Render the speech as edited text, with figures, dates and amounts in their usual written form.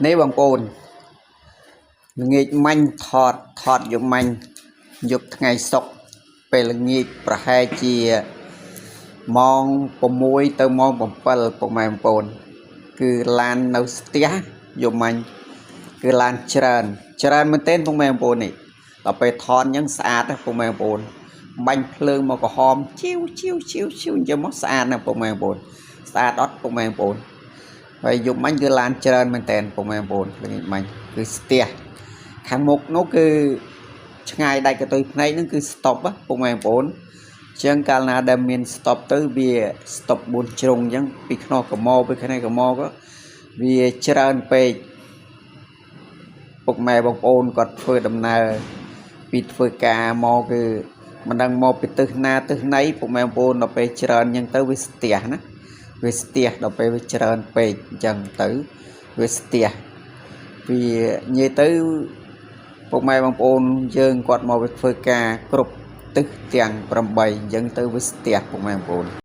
នេះបងប្អូនល្ងាចមាញ់ថតថតយប់មាញ់យប់ថ្ងៃសុក្រពេលល្ងាចប្រហែលជាម៉ោង6ទៅម៉ោង7ពុកម៉ែបងប្អូនគឺឡាននៅស្ទះយប់មាញ់គឺឡានច្រើនច្រើនមែនទែនពុកម៉ែបងប្អូននេះដល់ពេលថតអញ្ចឹងស្អាតណាស់ពុកម៉ែបងប្អូនបាញ់ភ្លើងមកក្រហមជីវជីវជីវជីវអញ្ចឹងមកស្អាតណាស់ពុកម៉ែបងប្អូនស្អាតអត់ពុកម៉ែបងប្អូន ហើយយប់មិញគឺឡានច្រើនមែនតើពុកម៉ែបងប្អូនល្ងាចមិញគឺស្ទះខាងមុខនោះគឺឆ្ងាយដាច់កតុយភ្នែកហ្នឹងគឺ stop ពុកម៉ែបងប្អូនអញ្ចឹងកាលណាដែលមាន stop ទៅវា stop 4ជ្រុងអញ្ចឹងពីខ្នោះកម៉ពីខ្នេះកម៉ក៏វាច្រើនពេកពុកម៉ែបងប្អូនគាត់ធ្វើដំណើរពីធ្វើការមកគឺមិនដឹងមកពីទិសណាទិសណីពុកម៉ែបងប្អូនដល់ពេលច្រើនអញ្ចឹងទៅវាស្ទះណា វាស្ទះដល់ពេលវាច្រើនពេកអញ្ចឹងទៅវាស្ទះវានិយាយទៅពុកម៉ែបងប្អូនយើងគាត់មកវាធ្វើការគ្រប់ទិសទាំង8អញ្ចឹងទៅវាស្ទះពុកម៉ែបងប្អូន។